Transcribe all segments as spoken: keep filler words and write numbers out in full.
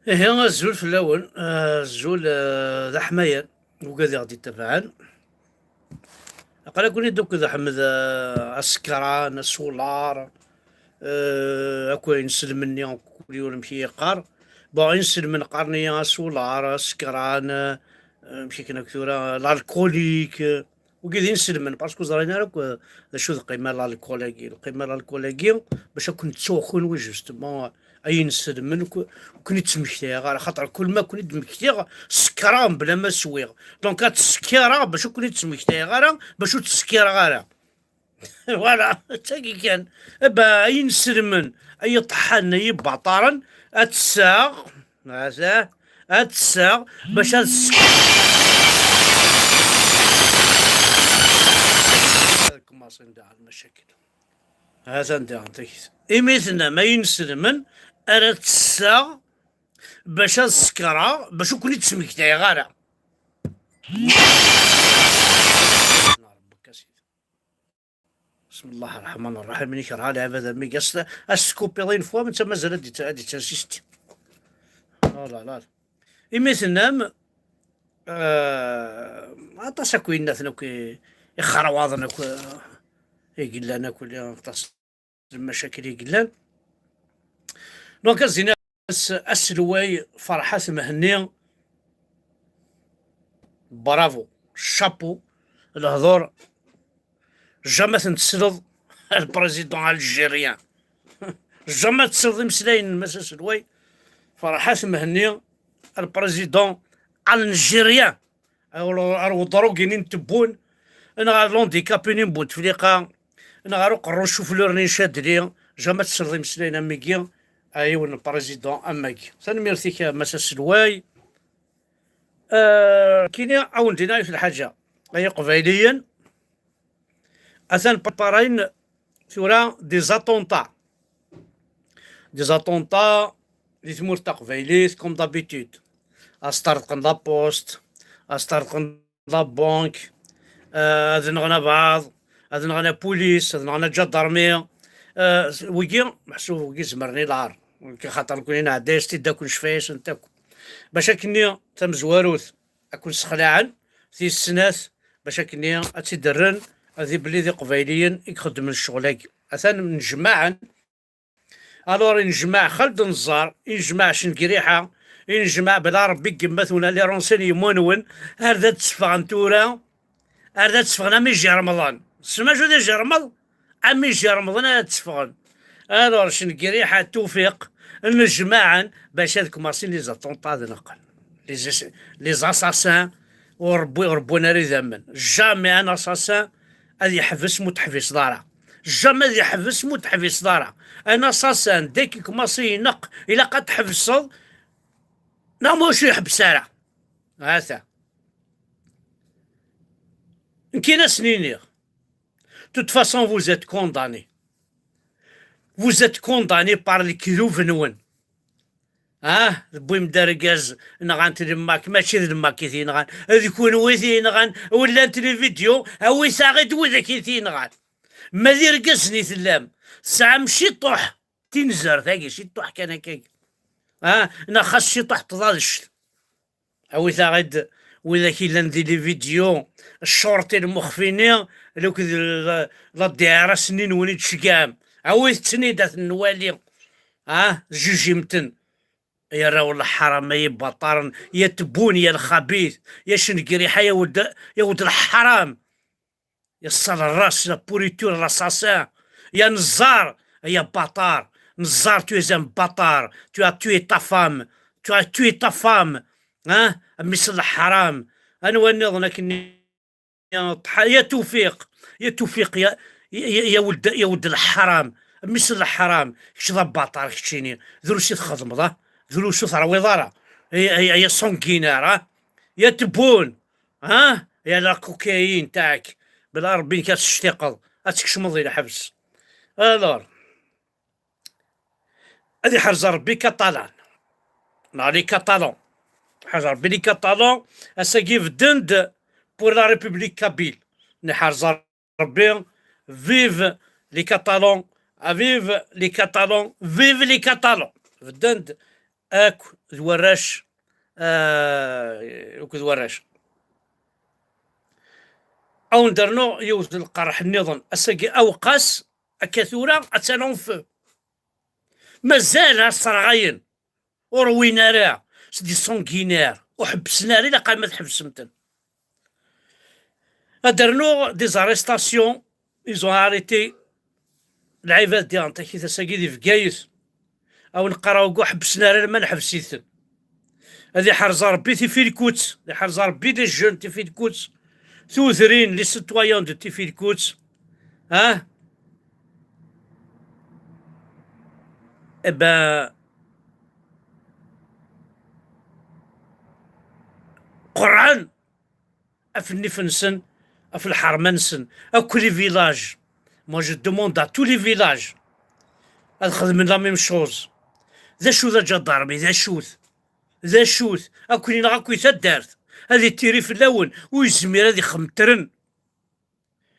Ihi, azul fell-awen, azul, eh, d aḥmayan, ugad i ɣ-d-ittabaɛen. Aql-aken-id akked Ḥmed, eh, asekran, asular, eh, akk inselmen-nni, kul yiwen amek i yeqqar. Bon, inselmen qqaren-iyi asular, asekran, eh, amek akken akk tura, l'alcoolique, eh, wigi d inselmen, parce que ur ẓrin ara akk, eh, d acu d lqima n l'alcool-agi. Lqima n l'alcool-agi, bac ad ken-ttuɣ kunwi, justement, ay inselmen, ur ken-id-ttmektayeɣ ara, xaṭer kul ma ken-id-mmektiɣ, sekṛeɣ mebla ma swiɣ. Donc, ad tsekkireɣ bac ur ken-id-ttmektayeɣ ara, bac ur ttsekkireɣ ara. Voilà, d tagi kan. Aba, ay inselmen, ay iṭeḥḥanen, ay ibaṭaren, ad tesseɣ, ata, ad tesseɣ, bac ad s-, ad kmaṣin daɣ lmacakil. Atan diɣen takit. Imi tennam ay inselmen, ara tesseɣ bac ad sekreɣ, bac ur ken-id-smektayeɣ ara. بسم الله الرحمن الرحيم. Nekk rɣa lɛibad am igas, as-skupiḍ une fois, netta mazal ad d-, ad d-tettinsisti. Oh là là. Imi tennam, eh, aṭas akk yennaten akk i, ixerwaḍen akk, eh, i yellan akk, aṭas n lmacakil i yellan. Donc, ad s-iniɣ as-, aselway Ferḥat Mhenni, bravo, chapeau, lehdur, jamais ad ten-tesleḍ, le président algérien. Jamais ad tesleḍ imeslayen n Mass aselway Ferḥat Mhenni, le président algérien. Ar, ar uḍrug-nni n Tebbun, neɣ ar l'handicapé-nni n Bouteflika, neɣ ar uqerru n ccuflur-nni n Cadli, jamais ad tesleḍ imeslayen am wigi, a yiwen n président am wagi. Tanemmirt-ik a Mass aselway. Ah, kini ad wen-d-iniɣ yiwet lḥaǧa, ay Iqbayliyen, atan preparayen tura des attentats. Des attentats di tmurt taqbaylit, comme d'habitude. Ad sṭerḍqen la poste, ad sṭerḍqen la banque, eh, ad nɣen abɛaḍ, ad nɣen apulis, ad nɣen aǧadarmi. Eh, wigi, meḥsub wigi zemren i lɛar. Wigi xaṭer nekni nɛedda-yas-t-id akk necfa-yasent akk. Bac akkenni tamezwarut ad ken-sexlaɛen, tis snat, bac akkenni ad tt-id-rren, ad ibelli d Iqbayliyen i ixeddmen ccɣel-agi. Atan mnejmaɛen, alors inejmaɛ Xald Neẓẓar, inejmaɛ Cengriḥa, inejmaɛ bla Rebbi n yemma-twen, les renseignements-nwen, ar d ad tteffɣen tura, ar d ad tteffɣen am ijermḍen. Tessnem acu d ijermḍ? Am ijermḍen ara tteffɣen. Alors, Cengriḥa, Tufiq, nnejmaɛen bac ad kmaṣin les attentats ad neqqen. Les, les assassins, ur rebbu-, ur rebbun ara idammen. Jamais un assassin ad yeḥbes ma ur teḥbiseḍ ara. Jamais ad yeḥbes ma ur teḥbiseḍ ara. Un assassin, dès que kmaṣi ineqq, ilaq ad tḥebseḍ, neɣ ma ur yeḥbes ara. Hata. Nekkin ad sen-iniɣ. De toute façon, vous êtes condamnés. Vous êtes condamnés par lekdub-nwen. Ah, tewwim-d argaz, nɣan-t d lmak, mačči d lmak i t-yenɣan, d kunwi i t-yenɣan, llant les vidéos, awit-aɣ-id widak i t-yenɣan. Ma d irgazen i tellam, tesɛam ciṭuḥ tinzert-agi, ciṭuḥ kan akkagi. Ah, neɣ xas ciṭuḥ n tḍadect. Awit-aɣ-id widak yellan di les vidéos, ccuṛṭi lmuxfi-nni, akked la, la D R S-nni-nwen i d-tceggɛem. Awit-ten-id ad ten-nwali. Ah, jujim-ten. Ay arraw n leḥram, ay ibaṭaren, ya Tebbun, ya lxabit, ya Cengriḥa, ya wed, ya wed leḥram. Ya sale race, la pourriture, l'assassin. Ya Nezzar, ya baṭar. Nezzar, tu es un bâtard. Tu as tué ta femme. Tu as tué ta femme. Hein? A mmi-s n leḥram. Anwa nniḍen akken? Ya Tufiq. Ya Tufiq, ya, ya, ya, ya weld, ya weld leḥram. A mmi-s n leḥram. Kečč d abaṭar, keččini. Drus i txedmeḍ, ah? Drus ur terwiḍ ara. Ya, ya, ya sanguinaire, ah? Ya Tebbun. Ah, ya la cocaïne تاعك. Bla Rebbi nekk ad tectiqeḍ, ad tkecmeḍ di lḥebs. Alors, ad iḥrez Rebbi Catalan. Neɣ les Catalans. Iḥrez Rebbi les Catalans. Ass-agi bedden-d pour la République kabyle. Niḥrez Rebbi. Vive les Catalans. Ah, vive les Catalans. Vive les Catalans. Bedden-d akk d warrac, ah, akked warrac. Ad wen-d-rnuɣ yiwet n lqerḥ nniḍen. Ass-agi Awqas, akka tura, attan en feu. Mazal ha sserɣayen. Ur win ara, c'est des sanguinaires. Ur ḥebbsen ara, ilaq ma tḥebsem-ten. Ad d-rnuɣ des arrestations, ils ont arrêté lɛibad di Antakya ass-agi di Bgayet. Awen qqareɣ ugu ḥebbsen ara, ma neḥbes-iten. Ad iḥrez Rebbi Tifilkut, ad iḥrez Rebbi les jeunes Tifilkut, tudrin, les citoyens de Tifilkut. Ah? Eh ben, qerɛen ɣef nnif-nsen, ɣef lḥerma-nsen, akk les villages. Moi, je demande à tous les villages ad xedmen la même chose. D acu d aǧadarmi, d acu-t? D acu-t? Ad ken-ineɣ akk i taddart. Ad ittiri fell-awen, ur yezmir ad ixemtren.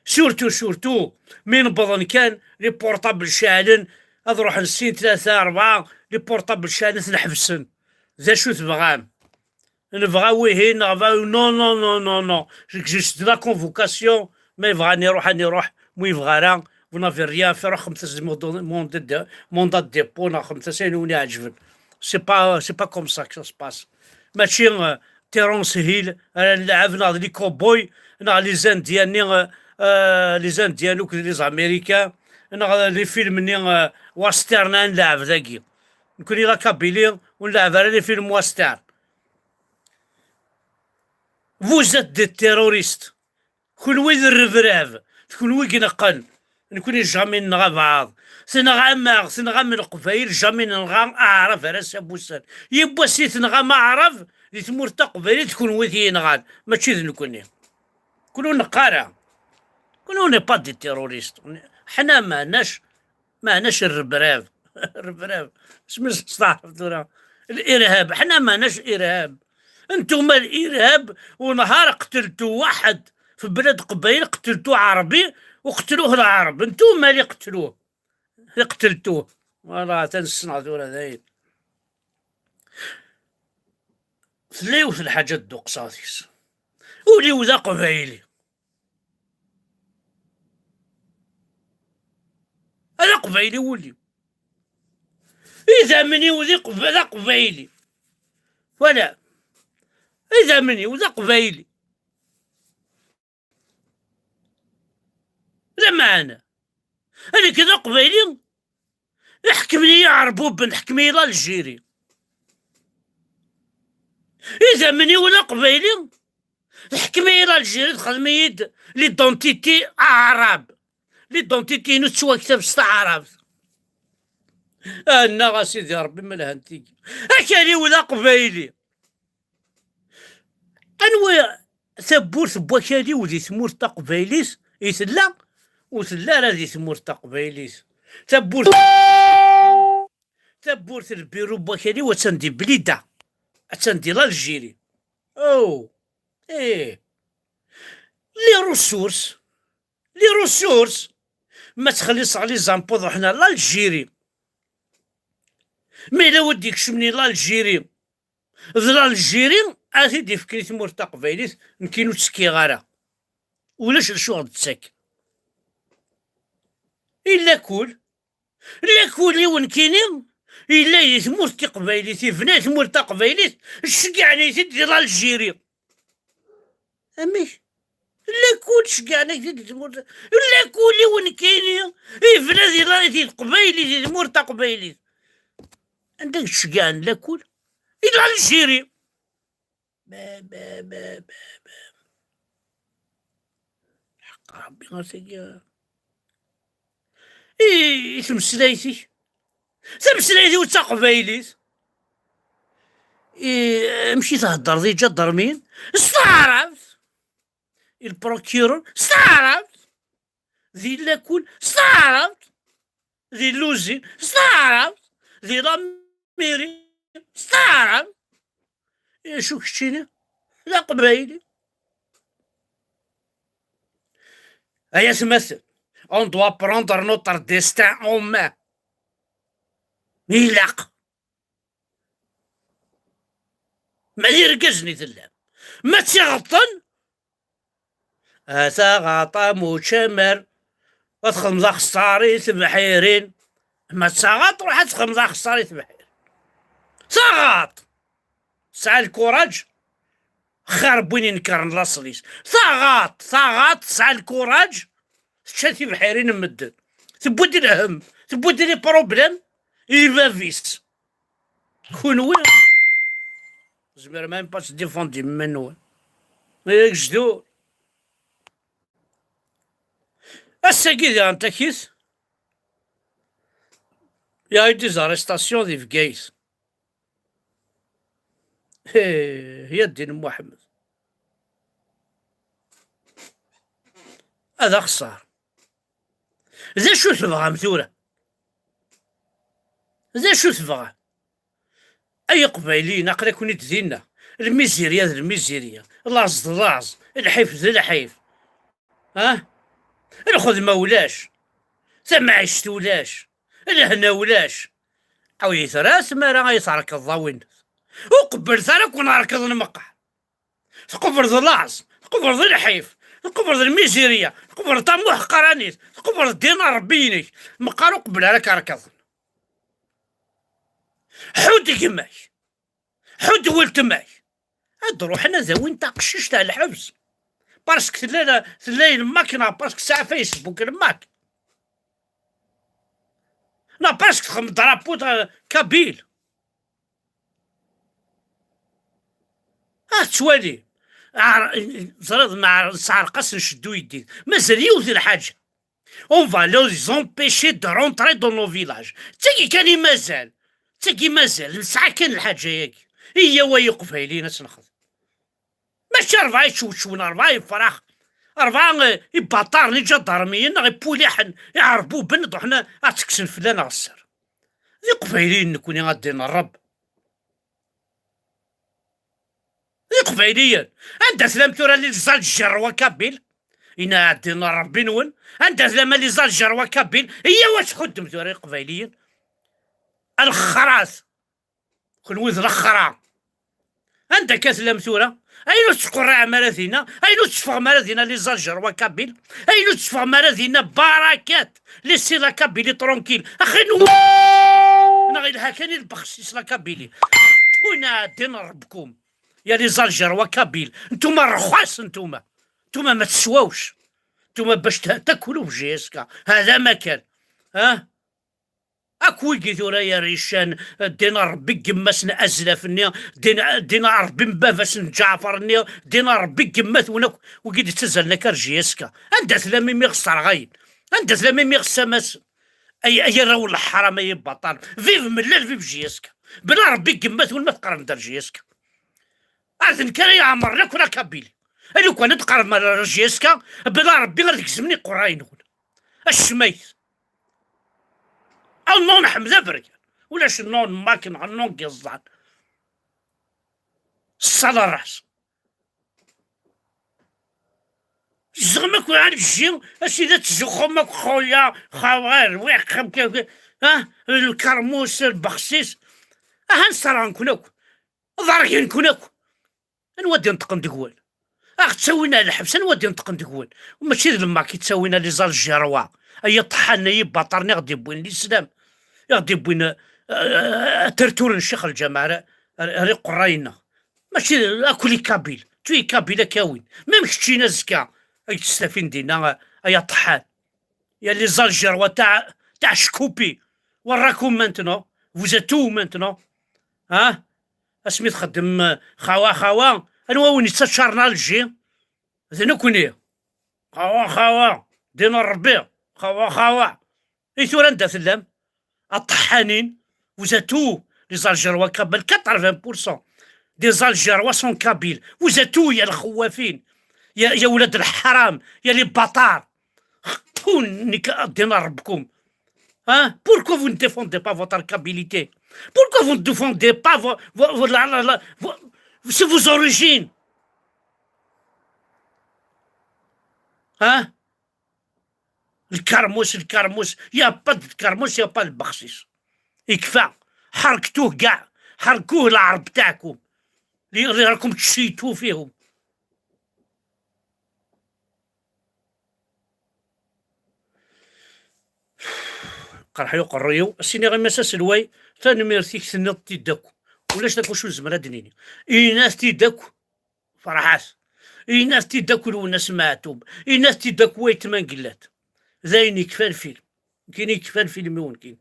Surtout, surtout, mi newwḍen kan, les portables ceɛlen, ad ruḥen sin, tlata, rebɛa, les portables ceɛlen, ad ten-ḥebsen. D acu tebɣam? Nebɣa wihin, neɣ ba-, non, non, non, non, non. J'existe de la convocation, ma yebɣa ad iruḥ, ad iruḥ, ma yebɣa ara, vous n'avez rien à faire, xemt-as mandat de, mandat de dépôt, neɣ xemt-as ayen wen-iɛeǧben. C'est pas, c'est pas comme ça que ça se passe. Mačči, euh, Terence Hill ara nleɛɛeb, neɣ d les cowboys, neɣ les Indiens-nni, euh, euh, les Indiens akked les Américains, neɣ les films-nni, euh, western ara nleɛɛeb dagi. Nekkni la Kabylie, ur nleɛɛeb ara les films western. Vous êtes des terroristes. Kunwi d rrebrab, d kunwi i ineqqen. Nekni jamais nenɣa abeɛḍ. Tenɣam-aɣ, tenɣam Leqbayel, jamais nenɣa aɛrab ar ass n wussan. Yiwwas i tenɣam aɛrab di tmurt taqbaylit, d kunwi i t-yenɣan, mačči d nekni. Kunwi ur neqqar ara. Kunwi, on n'est pas des terroristes. Ḥna maɛnac, maɛnac rrebrab. Rrebrab. Isem-is s taɛrabt tura? Lirhab. Ḥna maɛnac irhab. Nntuma lirhab, u nhar qteltu waḥed fi blad Qbayl, qteltu Ɛerbi, u qtluh Lɛerb. Nntuma li qtluh. Li qteltuh. Voilà, atan ssneɣ tura dayen. Tella yiwet n lḥaǧa ad dduqseɣ deg-s. Ul-iw d aqbayli. D aqbayli wul-iw. Idammen-iw d iqb-, d aqbayli. Voilà. Idammen-iw d aqbayli. Lameɛna, nekk d aqbayli, iḥekmen-iyi Iɛerbuben, teḥkem-iyi l'Algérie. Idammen-iw d aqbayli, teḥkem-iyi l'Algérie, texdem-iyi-d l'identité arabe. L'identité-inu tettwaktab s taɛrabt. Annaɣ a Sidi Ṛebbi, ma lhant tigi. Akal-iw d aqbayli. Anwa tawwurt n wakal-iw di tmurt taqbaylit i tella? Ur tella ara di tmurt taqbaylit. Tawwurt, tawwurt n lbiru n wakal-iw attan di Blida. Attan di l'Algérie. Oh, eh. Les ressources. Les ressources. Ma ttxelliṣeɣ les impôts, ruḥen ar l'Algérie. Ma yella wid d-ikecmen l'Algérie, d l'Algérie ara t-id-ifken i tmurt taqbaylit, nekkini ur ttekkiɣ ara. Ulac d acu ɣ-d-tettak. Illa kul, illa kul i nekkini, yella di tmurt taqbaylit, yebna tmurt taqbaylit, tceggɛen-it-id di l'Algérie. Amek? Illa kul tceggɛen-ak di tmurt, illa kul i nekkini, yebna di la-, di Leqbayel, di tmurt taqbaylit. Anda i tceggɛen illa kul? I l'Algérie. Ba, ba, ba, ba, ba. Ḥeqq Ṛebbi ar tagi. I, i tmeslayt-ik? Tameslayt-iw d taqbaylit. I, amek i theddreḍ i iǧadarmiyen? S taɛrabt. I lprokirur? S taɛrabt. Di lakul? S taɛrabt. Di luzin? S taɛrabt. Di lamiri? S taɛrabt. I acu keččini? D aqbayli. Ay atmaten, on doit prendre notre destin en main. Ilaq. Ma d irgazen i tellam. Ma d tiɣeṭṭen, a taɣaṭ am ucamar, ad txedmeḍ axeṣṣar i tebḥirin. Ma d taɣaṭ, ruḥ ad txedmeḍ axeṣṣar i tebḥirin. Taɣaṭ! Tesɛa lkuraǧ, xir n win inekkren laṣel-is. Taɣaṭ, taɣaṭ tesɛa lkuraǧ, tečča tibḥirin n medden. Tewwi-d lhemm, tewwi-d les problèmes i bab-is. Kunwi, tzemrem même pas défendre iman-nwen. Ay agejdur. Ass-agi diɣen takit, il y a eu des arrestations di Bgayet. Ih, ya ddin Muḥemmed. Ad axṣar. D acu tebɣam tura? D acu tebɣam? Ay Iqbayliyen, aql-aken-id dinna. Lmizirya d lmizirya, laẓ d laẓ, lḥif d lḥif. Ah? Lxedma ulac, tamɛict ulac, lehna ulac. Awi tura tmara ay terkeḍ a win. Ur qebblet ara ken-rekḍen meqqar. Tqebreḍ laẓ, tqebreḍ lḥif, tqebreḍ lmizirya, tqebreḍ tamuḥqranit, tqebreḍ ddin n Ṛebbi-inek, meqqar ur qebbel ara k-rekḍen. Ḥudd gma-k, ḥudd weltma-k. Ad ruḥen ad awin taqcict ar lḥebs. Parce que tella, tella yemma-k neɣ parce que tesɛa Facebook yemma-k. Neɣ parce que txeddem drapeau kabyle. Ah, tettwali. Ɛar-, ẓriɣ ma ɛar-, sɛerq-asen ceddu yeddid. Mazal yiwet n lḥaǧa. On va les empêcher de rentrer dans nos villages. D tagi kan i mazal. D tagi i mazal. Nesɛa kan lḥaǧa-yagi. Iyyaw ay Iqbayliyen ad tt-nexdem. Mačči rebɛa ičewčwen, rebɛa ifrax, rebɛa, eh, ibaṭaren, iǧadarmiyen, neɣ ipuliḥen, iɛerbuben, ad ruḥen ad tekksen fell-aneɣ sser. D Iqbayliyen nekni, a ddin n Ṛebbi. D Iqbayliyen. Anda tellam tura les Algérois kabyles? Ina a ddin n Ṛebbi-nwen. Anda tellam a les Algérois kabyles? Iyyaw ad tḥuddem tura Iqbayliyen. A lexrat. Kenwi d lexra. Anda akka tellam tura? Ayen ur tettqurriɛem ara dinna, ayen ur teffɣem ara dinna les Algérois kabyles, ayen ur teffɣem ara dinna barakat, laissez la Kabylie tranquille. Axi nwen! Neɣ yelha kan i lbexsis la Kabylie. Tuna din Rebkum. Ya les Algérois kabyles. Ntuma rxas ntuma. Ntuma ma teswawc. Ntuma bac ta-, takulub J S K. Hada ma kan. Ha? Akk wigi tura yerrican, ddin Ṛebbi n yemma-s n azlaf-nni, ddin, ddin Ṛebbi n baba-s n Ǧaɛfar-nni, ddin Ṛebbi n yemma-twen akk, wigi d-ittazzalen akka ar J S K. Anda tellam imi ɣ-sserɣayen? Anda tellam imi ɣ-ssamasen? Ay, ay arraw n leḥram, ay ibaṭal. Vive Mellal, vive J S K. Bla Ṛebbi n yemma-twen ma tqerrem-d ar J S K. Ar d nekk ara iɛemren akk la Kabylie. A lukan ad tqerrem ar J S K, bla Ṛebbi ad gezmen iqerray-nwen. Acmayt. Aw non, ḥmed aberkan. Ulac non n Mak neɣ non n yiẓẓan. Ṣṣala ras. Tzedɣem akk ɛelǧi, a sidi ad tzuxxum akk xuya, xawa, rwiq, xam, ha, lkermus, lbexsis. Aha, nṣerɣen-ken akk. Ḍergen-ken akk. Anwa d-ineṭqen deg-wen? A ɣ-ttawin ar lḥebs, anwa d-ineṭqen deg-wen? Mačči d lemmak i ttawin a les Algérois, ay aṭeḥḥan, ay ibaṭaren i ɣ-d-iwwin lislam, i ɣ-d-iwwin, eh, eh, tertur n Ccix Lǧameɛ ar, ar, ar iqerray-nneɣ. Mačči d akk les Kabyles, tous les Kabyles ad k-awin. Même keččini azekka, ad k-d-stafin dinna, ay aṭeḥḥan. Ya les Algérois تاع، تاع شكوبي. وين راكم maintenant؟ Vous êtes où maintenant? ها؟ Asmi txeddem, eh, xawa xawa, anwa win yettaččaren Alger? D nekkni. Xawa xawa, ddin Ṛebbi, xawa xawa. I tura anda tellam? Aṭeḥḥanin, vous êtes où? Les Algérois kabyles, quatre-vingts pour cent des Algérois sont kabyles. Vous êtes où, ya lxewwafin, ya, ya ولاد الحرام, ya les bâtards? Xeṭṭun, nekk ad d-iniɣ Ṛebbikum. Hein? Pourquoi vous ne défendez pas votre kabilité? Pourquoi vous ne défendez pas vos, vos, vos, la, la, la, vos, c'est vos origines? Hein? Lkermus, lkermus, y a pas de kermus, y a pas de lbexsis. Ikfa, ḥerktuh kɛa, ḥerkuh lɛerb taɛkum. اللي راكم تشيتوا فيهم. قرحي وقريو، السيني غير مساس الواي. تنميرتيك تنط تيدك. ولاش داك واش نزمر هاد نيني؟ إيناث تيدك. فرحات. إيناث تيدك ولوناس معتوب. إيناث تيدك وايت ما نقلات. داين يكفى الفيلم. كاين يكفى الفيلم يون كاين.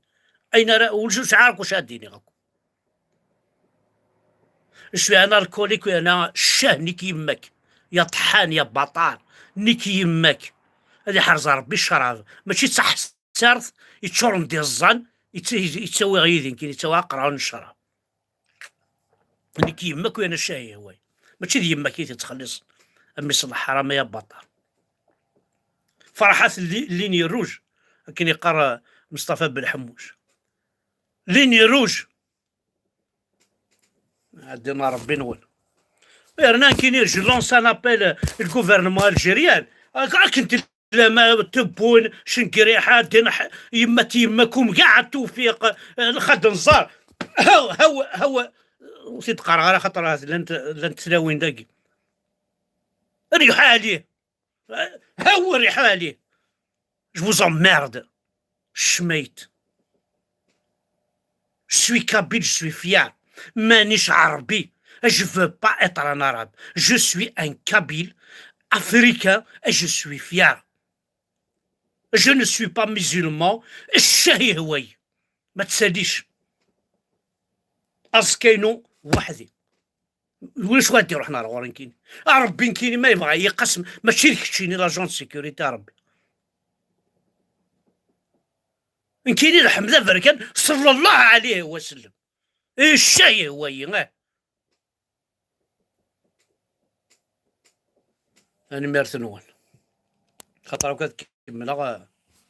أين راه وش عارف واش هاد ديني غاكم؟ شوي أنا الكوليك وأنا الشاه نيك يمك. يا طحان يا بطار. نيك يمك. هذه حرز ربي الشراب. ماشي تصح سارت. يتشورن دي الزن. يتساوي غيدين كاين يتساوي قرعون الشراب. نيك يمك وأنا الشاه هواي. ماشي دي يمك يتخلص. أمي صلح حرام يا بطار. فرحات اللي ليني روج. كاين يقرا مصطفى بن حموش. ليني روج. عندنا ربي نول. رنا كيني جو لونس ان ابيل الغوفرنمون الجيريان. كنت لما تبون شنقريحة دين يما تيمكم كاع التوفيق. الخد نزار. هو هو هو. وسيد قرغره خاطر لن لن تلاوين داكي. ريح عليه. هو ريح عليه. Je vous emmerde. شميت. Je suis kabyle, je suis fier. مانيش عربي. Je veux pas être un arabe. Je suis un kabyle africain et je suis fier. Je ne suis pas musulman. الشاي هواي. ما تساليش. أسكينو وحدي. ولاش غادي يروح نهار غور نكيني؟ آه، ربي نكيني ما يبغى يقسم، ماشي ديك تشيني لاجون سيكوريتي ربي. نكيني الحمد بركان صلى الله عليه وسلم. إيه الشاي هو إيه، آه. أنا ميرث نوال. خاطر هكا تكمل، آه.